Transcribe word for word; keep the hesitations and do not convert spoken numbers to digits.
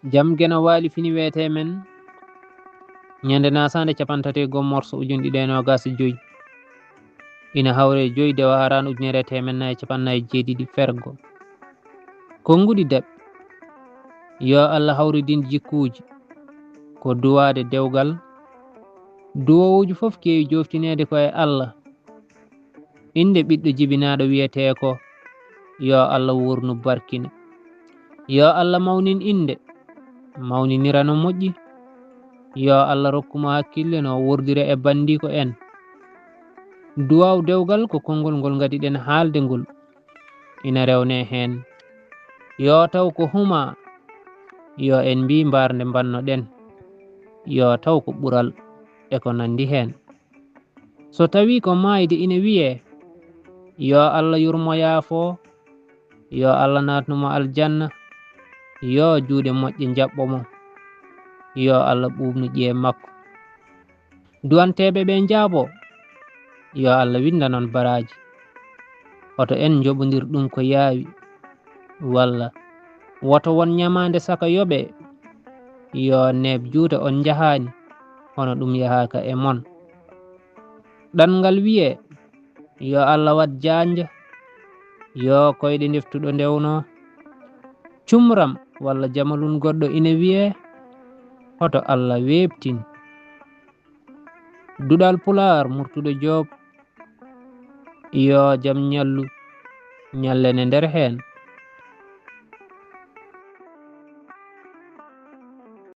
Jam geno waali fini weetee men ñande nasaande capantate goo morso ujun ɗiɗi e noogaas e joy. Ina hawre joy dewa haraan ujunere e teemen nayi e capannayi e jeeɗiɗi fergo. Konnguɗi daɓɓi. Yo Allah hawridin jikkuuji. Ko duwaade dewgal. Duwowuuji fof keewi jooftineede ko e Allah. Innde ɓiɗɗo jibinaaɗo wiyetee ko, yo Allah wuurnu barkina. Yo Allah mawnin innde, mawninira no moƴƴi. Yo Allah rokku mo hakkille no wordira e banndiiko en. Duwaaw dewgal ko konngol ngol ngadiɗen haalde ngol. Ina rewnee heen. Yo taw ko huma, yo en mbii mbaarnde mbannoɗen. Yo taw ko ɓural e ko nanndi heen. So tawii ko maayde ina wiyee, yo Allah yurmo yaafo, yo Allah naatnu mo aljanna, yo juuɗe moƴƴe njaɓɓo mo, yo Allah ɓuuɓnu ƴiye makko. Duwanteeɓe ɓe njaabo, yo Allah winndanon baraaji. Oto en njoɓondir ɗum ko yaawi, walla woto won ñamaande saka yoɓee, yo neeb juuta on njahaani, hono ɗum yahaaka e mon. Ɗanngal wiyee, yo Allah waɗ jaanja, yo koyɗe ndeftuɗo ndewnoo. Cumram walla jamalun goɗɗo ina wiyee, hoto Allah weeɓtin. Duɗal Pulaar Murtuɗo Joob, yo jam ñallu ñallene nder heen.